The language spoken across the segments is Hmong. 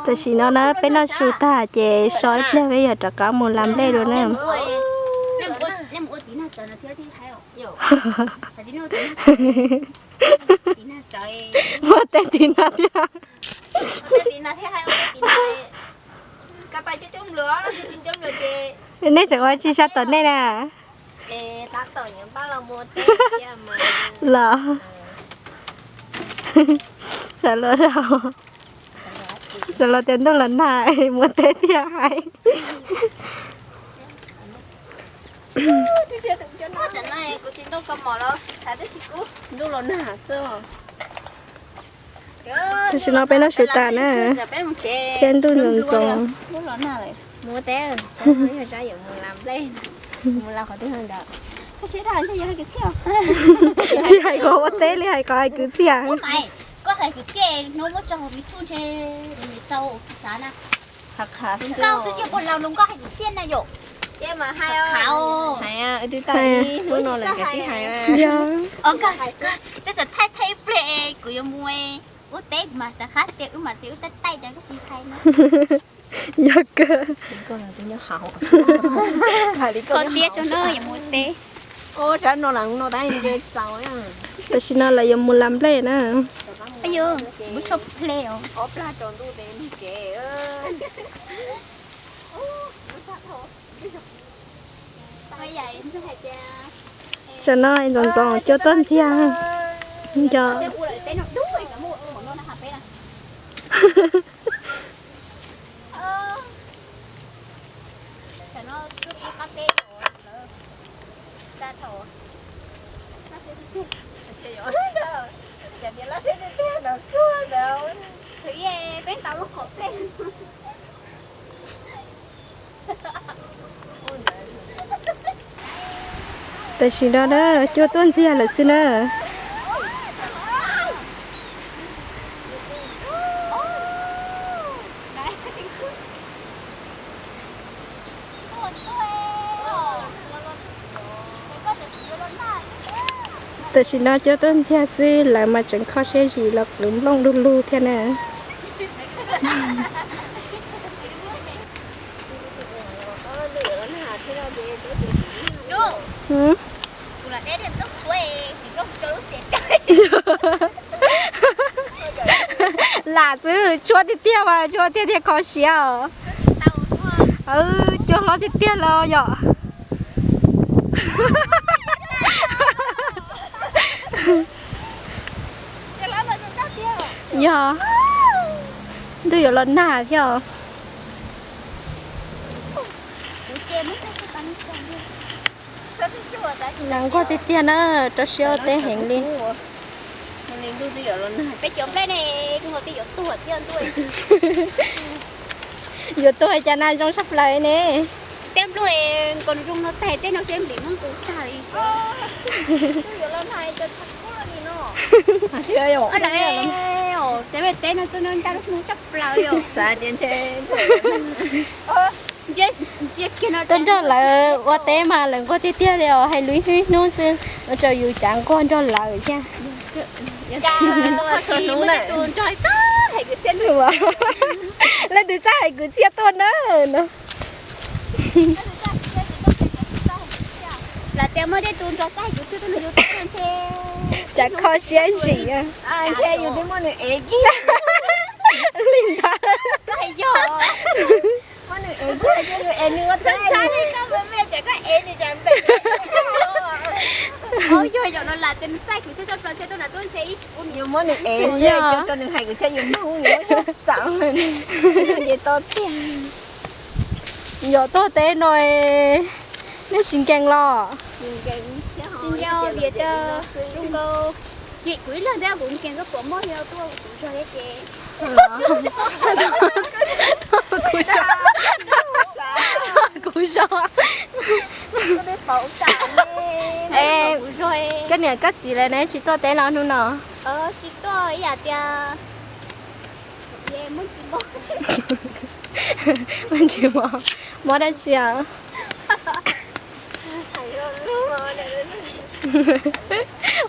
Tam sim no na peb noj su tag ces so ib pliag peb yuav rov qab mus la nplej dua na. Muaj teb tiv no thiab. Nej tseem ua tsi sab tom nej na? Los, xav los tias ntuj los nag muaj teb thiaj hais. Tam sim no peb noj su tas na, thiab ntuj ntxoov ntxoov. Tsis hais kom ua teb li, hais kom hais kwv txhiaj. Yog kawg. Tam sim no lawv yuav mus la nplej na. Tam no ntxoov ntxoov cuab tuaj ntxiag. Nco. Tam sim no na cuab tuaj ntxiag lawm xwb na. Tam sim no cuab tuaj ntxiag xwb lawv mas tseem kho siab zim los qwv nplooj du lug thiab na. Lam xwb, tshuab tiag tiag mas tshuab tiag tiag kho siab os. Cuab hlob tiag tiag los yom. Yog, ntuj yuav los nag thiab os. Nag nquag tiag tiag na, rau siab ua teb heev li. Yuav tuag cas nag zoo tshaj plaws ne. Teb npluag nkaus zoo no tag, teb no seb nplim muab nqus tag li. Teb teb no tuaj nrog nraj lub hnub tshaj plaws li os. Xav tias ntshe tuaj nrog lawv ua teb mas lawv nquag tiag tiag li os, hais lus ib hnub xwb ua rau yus cav nquag nrog lawv thiab. Leej twg txawj hais kwv txhiaj tuaj na no. Lam tias muaj tej tus nrog txaj hais kwv txhiaj tuaj nrog yus teb no ntshe cas kho siab zim. Ntshe yus twb muaj nws ev kiag. Li ntawd. Muaj nws ev kiag ces yus ev nws ua teb. Xav li koj me me ces koj ev nws tsam npem. Yog yog no lam tias nws txaj kwv txhiaj tshaj plaws ntshe tuaj nrog tuaj ntshe ib. Yus muab nws ev xwb, tso nws hais kwv txhiaj yus mloog yus muab suab txav. Ces tau tiag. Yog tuaj teb no, nej tsis nkees los? Tsis nkees, vim tias zoo nkaus, ces kuv ib leeg thiab kuv nkees koj puas muaj yog tuaj kuv zog thiab ces. Kuv zog. Koj niam koj txiv lawv ne tsis tuaj teb los hnub no? Tsis tuaj, ib yam tias Muaj tsis mob, mob dab tsi os?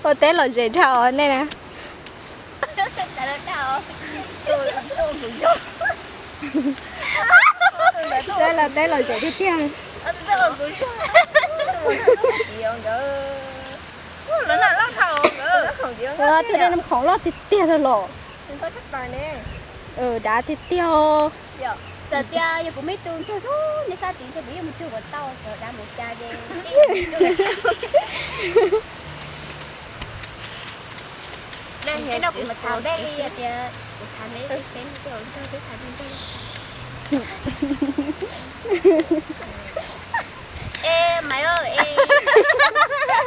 Ua teb lom zem dhau nej na. Saib los teb los zaum tiag tiag. Ua, tus dej Naj Khoom loj tiag tiag los. Dav tiag tiag. Txawm tias yog kuv me tus ntsuag nej sab tid ntshe kuv yeej mus cuag kom tau, cov dav mus cas ces. Kuv tham neb tias, kuv tham neb seb neb ntsuag, e Maiv, e, thov,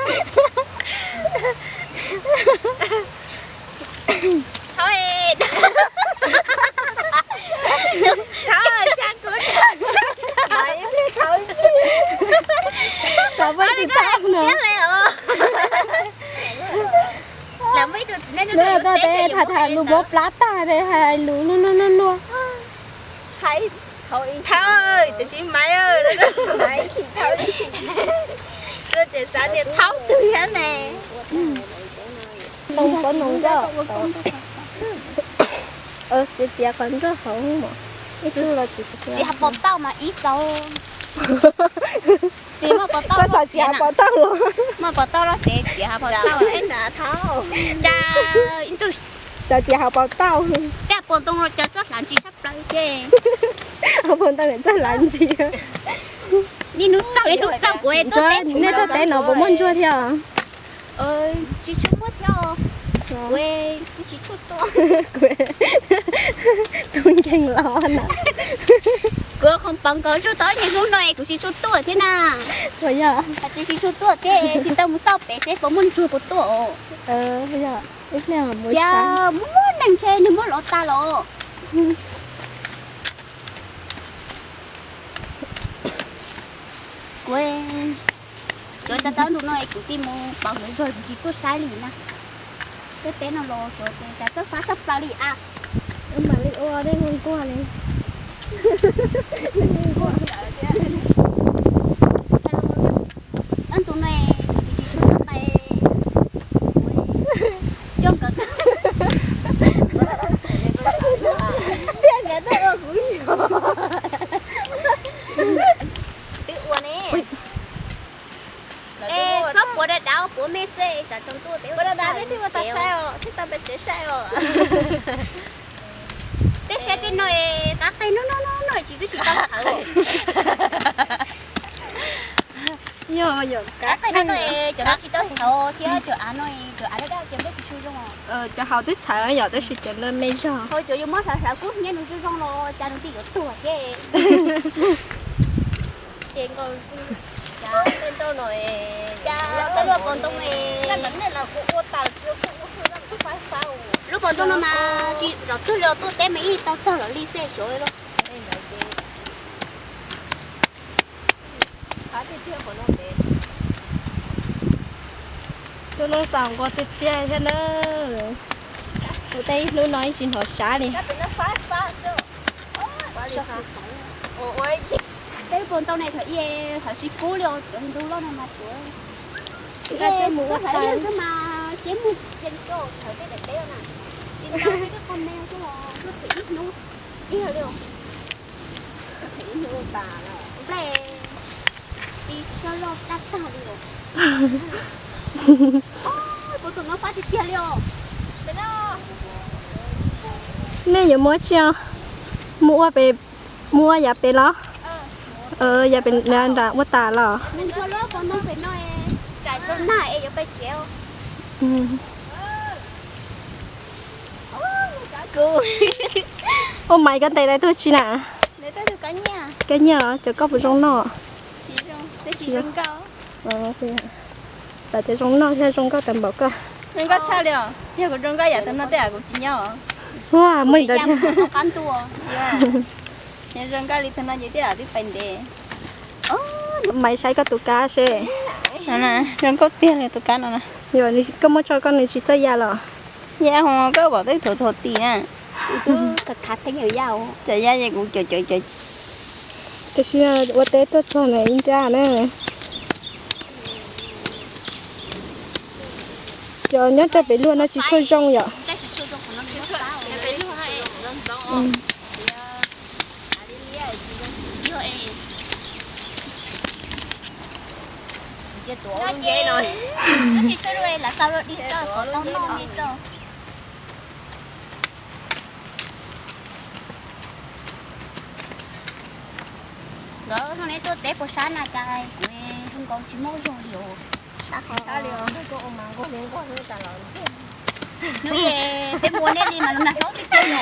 thov tsa kuv, kom pab tiv tauj no. Neb tau tes tham tham lus mob plab tag, hais lus luag luag luag luag. Thov, tiam sis Maiv, Maiv tsis thov, luag tseem xav tias thov twg thiab ne. Ntoo pob ntoo nroj, txiav txiav qhov nroj hauv mas ib tug los txiav, txiav hauv paus tauj mas ib txaus. Txiav hauv paus tauj los, muaj paus tauj los txiav, txiav hauv paus tauj. Cas ib tug xav txiav hauv paus tauj, tej pob ntoo los cov txob hlav ntsis tshaj plaws ces. Hauv paus ntoo txob hlav ntsis. Niaj hnub txog, niaj hnub txog kuv tuaj teb, nej tuaj teb no puas muaj ntsuag thiab? Tsis tshua muaj thiab. Kuv tsis tshua tuaj. Kuv tus nkeeg los na. Kuv qhov paus nkaus zog tau niaj hnub no es kuv tsis tshua tuaj thiab na. Yog tsis tsis tshua tuaj thiab, tsis tau mus xauj pem seb puas muaj ntsuag puas tuaj os. Yog muaj neeg ntshe nws muab lov tag los. Kuv, cov cov ntu no es kuv tij mus pauv ntawv zog kuv tsis tuaj saib li na. Tej teb no los cov ces cas txawj fab tshaj plaws li a. Mam li ua dej nquag nquag li. Ob ntu no kuv tsis tshua tuaj pais coj nkawd, thiaj nkawd tuaj ua kuv zog. Twb ua ne. Es txhob puav dav dav, puav me xwb, tsam tsoom tuaj peb ua dav dav, peb thiaj ua tau saib os, thiaj tau pem tsev saib os. Peb saib tej no es qab qig no no no no tsis txawj tsis tau txhawv. Yog, yog qab qig no no es cov no tsis tau txhawv thiab, cov av no, cov av daj daj ces nplej tsis tshua zoo. Cov hauv twb txhawv yom, tab sis cov me zog. Cov yus muab hlawv hlawv kub hnyiab nws zoo zoo los cas nws twb yuav tuag thiab. Ces nkaus, cas tej ntau no, cas luaj pob ntoo, nej los kuv ua tas tsis ua, kuv ua kuv faib faib. Lub pob ntoo no mas tsis zov twg los tuaj teb mas yeej tau txog lawm li xwb xyov li. Tus no xaus nquag tiag tiag thiab na. Kuv tej ib hnub no yeej tsis hnov sab li. Peb pob ntoo ne thaum ub thaum tsis kub li os, cov ntoo loj no mas tuav, tuav hlawv xwb mas ces mus ces tau thaum tej daim teb na, tsis ntau li, twb qhov me xwb los tuaj them ib hnub kiag li os. Them ib hnub tas lawm, nplej tsis tau loj tab tag li os. Pob ntoo no fab tiag tiag li os. Nej yuav muab tsi, muab ua pem, muab ua yav pem los? Yav pem nram ua tas los? Ua mais koj ntes tau ib tug tsi na? Kab nyiaj los cov koj puas zoo noj? Xav tias zoo noj thiab zoo nkauj tag npaum koj. Zoo nkauj tshaj li os, yog kuv zoo nkauj yam tus no tej zaum kuv tsis nyob. Ua muaj ntawd thiab. Yog zoo nkauj li tus no ces tej zaum twb pais ntev. Mais saib koj tus kab seb. Zoo nkauj tiag li tus kab no na. Koj muab tso koj nws tsis txawj ya los? Ya hos koj pom twb thuav thuav tis na. Khav khav theeb ya. Cas ya ces kuv cawm cawm cawm. Tam sim no ua teb tuaj txog na ib nrab na. Cov nyob rau pem luag no tsis tshua zoo yom. Tsis tshua lub lam xaus rau dig tso kom tau noj li tso. Nkawd hnub neb tuaj teb puas sab na cas kuv zoo nkaus tsis muaj zog li os. Hnub peb mus ua nej li mas lub nag hlob tiag tiag no.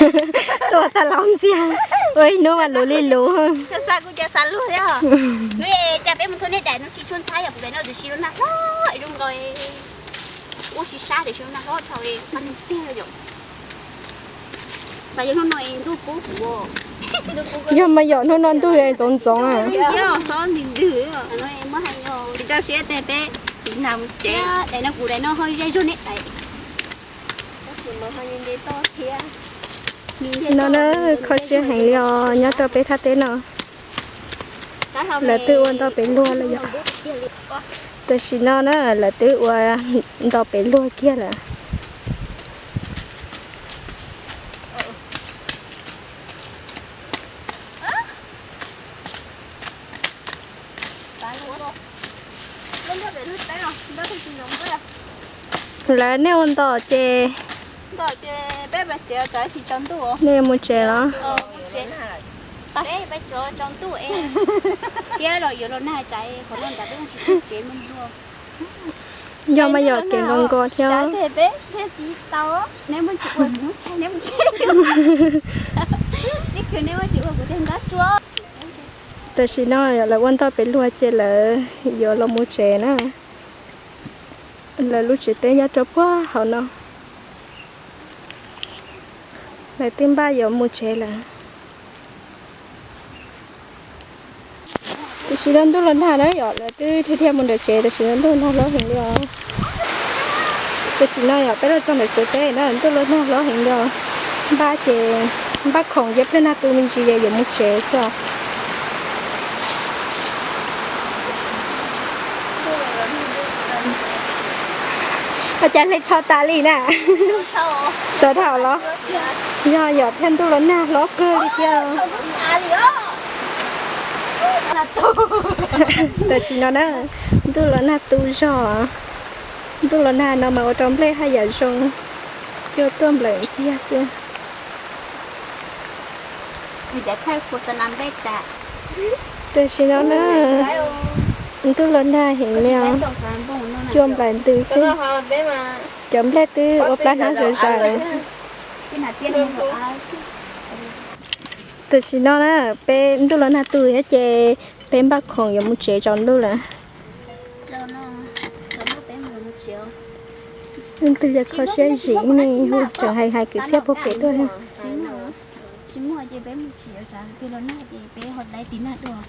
Tuaj tag los ntxiag, ua ib hnub mas luv li luv. Hnub cas peb mus thua nej daim no tsis tshua ntxhab yog kuv daim no tsis lub nag hlob zoo nkaus. Ub, tsis sab tiam sis lub nag hlob dhau li tiag yom. Yog mas yom, hnub no ntuj ntxoov ntxoov. Rau siab tes peb daim no kuv daim no ho ze zog nej daim. No na, kho siab heev li os nyob rau peb thaj teb no. Lawv twb ua ntau pem luag lawm yom. Tam sim no na lawv twb ua ntau pem luag kiag lawm. Lawv nej ua nto ces nej mus tsev los? Thiab los yuav los nag tsav qhov no nrad peb tsis tsev mus luag. Yog mas yog kev nkaus nkaus thiab. Tam sim no lawv ua ntau pem luag ces lawv yuav los mus tsev na. Lawv lub tsev teb nyob rau puag hauv no. Lawv twb npaj yuav mus tsev lawm. Tam sim no ntuj los nag na yom, lawv twb thiaj thiaj mus nram tsev, tam sim no ntuj nag hlob heev li os. Tam sim no yom, peb los txog nram tsev teb na, ntuj los nag hlob heev li os. Npaj ces npaj khoom ces pliag nag tu me ntsis ces yuav mus tsev xwb. Ua cas hle tsho tas li na? Sov dhau los? Yog yom, thiab ntuj los nag hlob kawg li thiab. Tam sim no na, ntuj los nag tu zog. Ntuj los nag no mas ua rau nplej haj yam zoo, cua tuaj nplawm ntxiag xwb. Tam sim no na, ntuj los nag heev li os, cua nplawm ntws xwb. Cov nplej twb ua plab hnab zom zaws. Tam sim no na, peb ntuj los nag tu thiab ces peb npaj khoom yuav mus tsev tsaus ntuj lawm. Leej twg yog kho siab zim ne, tseem hais hais kwv txhiaj puag pem tuaj. Tsis muaj ces peb mus tsev, tsav twg los nag ces peb ho dai tim nag dua.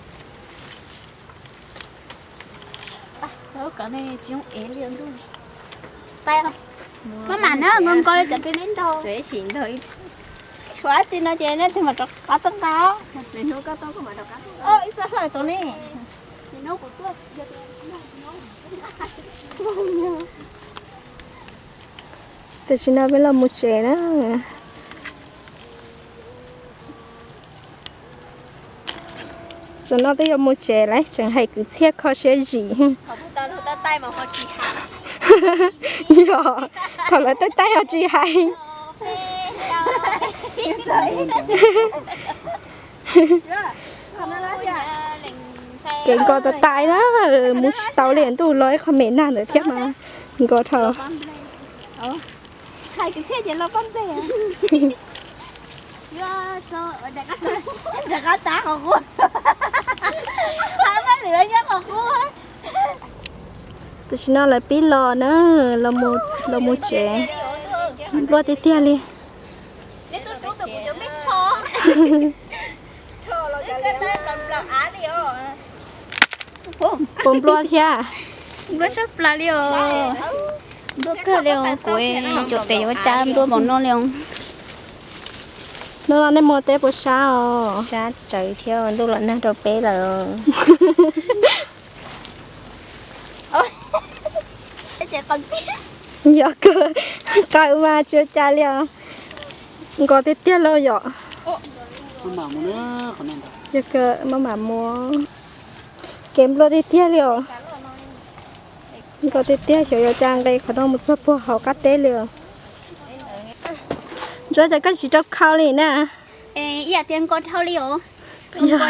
Maj mam na, nko nko li cov peb neb ntau. Tshuav tsi no ces nej twg mam rov qab tuaj nqa. Ib txoj hlo tus ne. Tam sim no peb los mus tsev na. Tam no twb yuav mus tsev lawm, tseem hais kwv txhiaj kho siab zim. Yog, thaum lawv taij taij ho tsis hais. Kev nko tas tais na, mus tsis tau li, ntuj los ib qho me nag ntawd thiab mas nko dhau. Tam sim no lawv pib los na, los mus tsev, npluaj tiag tiag li. Puas npluaj thiab? Npluaj tshaj plaws li os. Npluaj kawg li os, kuv tsuas tes yuav ua cas npluaj npaum no li os. Hnub no nej mus teb puas sab os? Sab tsawv thiab, ntuj los nag rau peb lawm. Yog kawg, qaws mas tsis ua cas li os. Nko tiag tiag lauj yom. Yog kawg, maj mam mus. Kev npluaj tiag tiag li os. Nkos tiag tiag, xyov yuav ua cas nqes qhov no mus txog puag hauv qab teb li os. Ntsuab, cas koj tsis rau khau li na? Ib yam tias nkos dhau li os. Nkos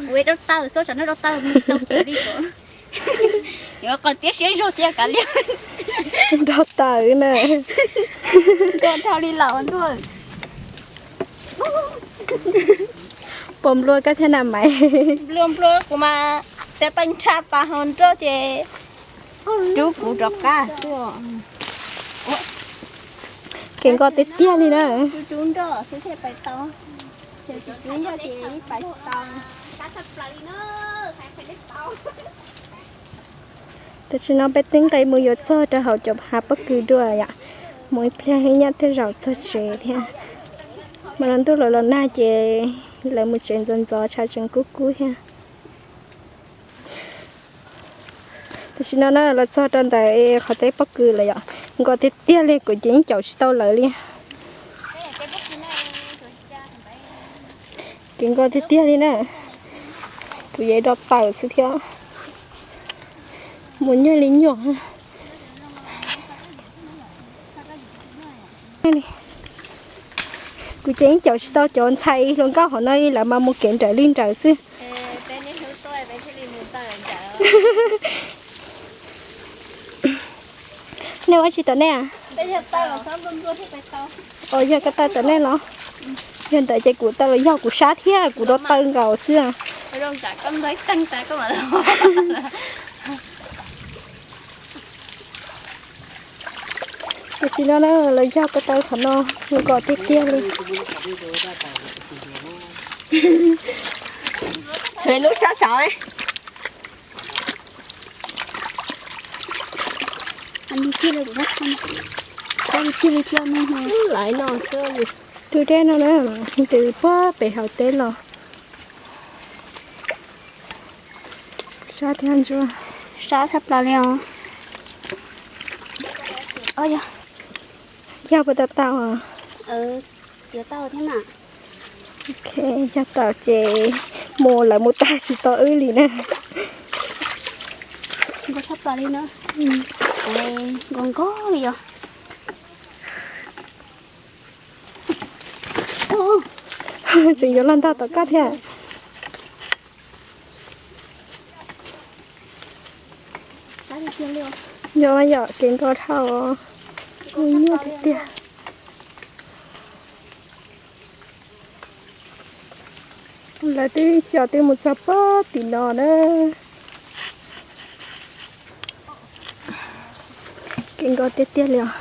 kuv rau taw, xauj tsam no rau taw mus tsis tau pem li sav. Yuav qhov tiab siab zog tiag kav liam. Rau taw na. Nkos dhau li lawm ntuj. Puas nplua koj thiab na Maiv? Nplua nplua, kuv mas tes taw nrha tas hauv nroj ces rub kuv rov qab xwb. Kev nkos tiag tiag li na. Rub rub nroj xwb thiaj pais tau, ces tsis rub nroj ces pais tsis tau. Tam sim no peb twb nqes mus yuav txog rau hauv cov hav pob kws dua yom. Mus ib pliag ib nyuag tej zaum txog tsev thiab. Mas los ntuj los los nag ces lawv mus tsev ntxov ntxov, tshav tseem kub kub thiab. Tam sim no na los txog rau ntawm qhov teb pob kws lawm yom. Nkos tiag tiag li, kuv ces yeej caum tsis tau lawv li. Kev nkos tiag tiag li na. Kuv yeej do tawm xwb thiab. Mus nyuaj li nyuaj. Kuv ces yeej caum tsis tau cov ntxhais hluas nkauj hauv no li, lawv mas mus kev nrawm li nrawm xwb. Nej ua tsi tom nej? Os, yog koj taw tom nej los? Yog ntawd ces kuv taw los yog kuv sab thiab, kuv do taw nkaus xwb. Tam sim no na los yog koj taw qhov no, nkos tiag tiag li. Tshuav lub sab saud. Tus dej no na, tus puag pem hauv teb los. Sab thiab ntsuab. Sab tshaj plaws li os. Yog puas tau tau? Yog tau ces mus, lawv mus tag tsis tau wb li na. Nkos tshaj plaws li na. Nkos nkos li os. Tseem yuav los ntog tom koj thiab. Yog yom, kev nkos dhau, nyuaj tiag tiag. Lawv twb coj twb mus txog puag tim no na. Kev nkos tiag tiag li os.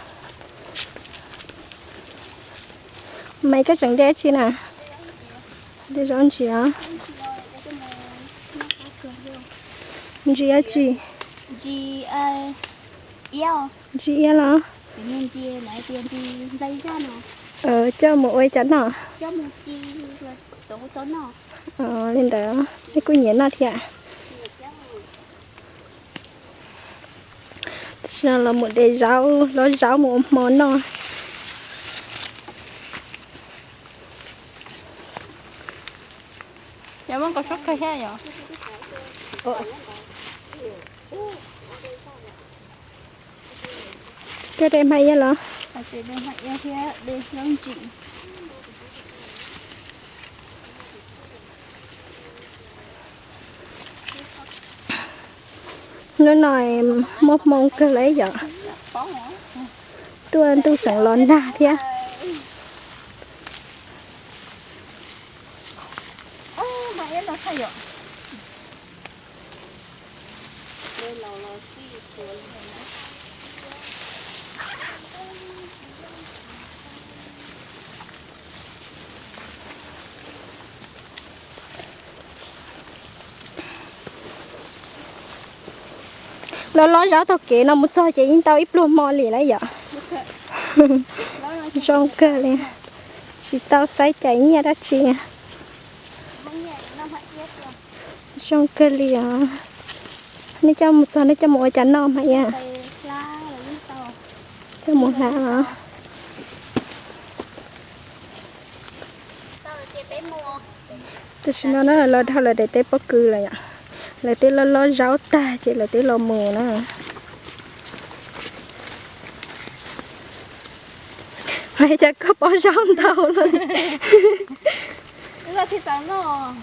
Maiv, koj tseem de tsi na? De zaub ntsis os. Ntsis dab tsi? Ntsis iab los? Coj mus ua cas noj? Li ntawd, nej kuj nyiam noj thiab. Tam sim no los mus de zaub, hlob zaub mus ua hmo noj. Koj de hmab iab los? Hnub no muaj hmoo kawg lawm yom. Tuaj ntuj tseem los nag thiab. Los lob zaub taug kev no mus txog ces yeej tau ib pluag hmo li lawm yom. Zoo kawg li, tsis tau xaiv cais nyiaj dab tsi. Zoo kawg li os. Nej coj mus txog nej coj mus ua cas noj mas iab? Coj mus hlab os. Tam sim no na los dhau lawv daim teb pob kws lawm yom. Lawv twb lob lob zaub tag ces lawv twb los mus na. Cas koj pom zaub ntau lawm?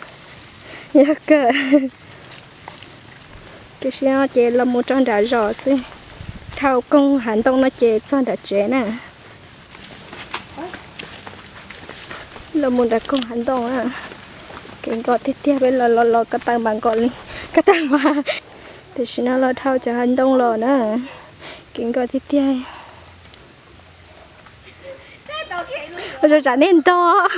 Yog kawg. Tam sim no ces los mus rau nram zos xwb, dhau koog hav ntoo no ces txog nram tsev na. Los mus nram koog hav ntoo na, kev nkos tiag tiag, peb los los los ko taw mas nkos li, ko taw mas. Tam sim no los dhau cov hav ntoo los na, kev nkos tiag tiag. Ua rau tsam nej ntog.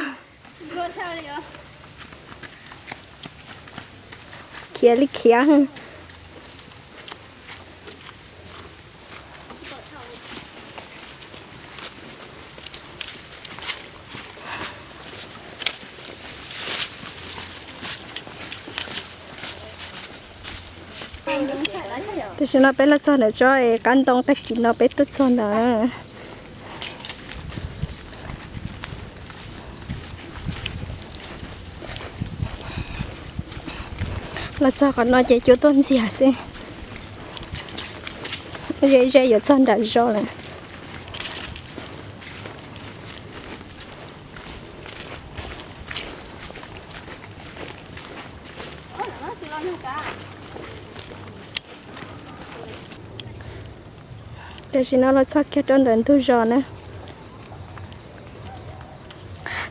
Khiav li khiav. Tam sim no peb los txog ntawm tsob qab ntoo tag kis no peb tuaj txog ntawd. Los txog qhov no ces cua tuaj ntxiag xwb. Ze ze yuav txog nram zos lawm. Tam sim no los txog kiag rau ntawm ntug zos na.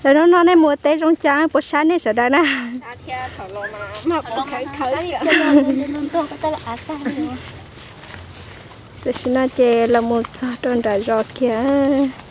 Lawv hnub no nej mus ua teb zoo cas puas sab nej sawv daws na? Tam sim no ces los mus txog rau nram zos kiag.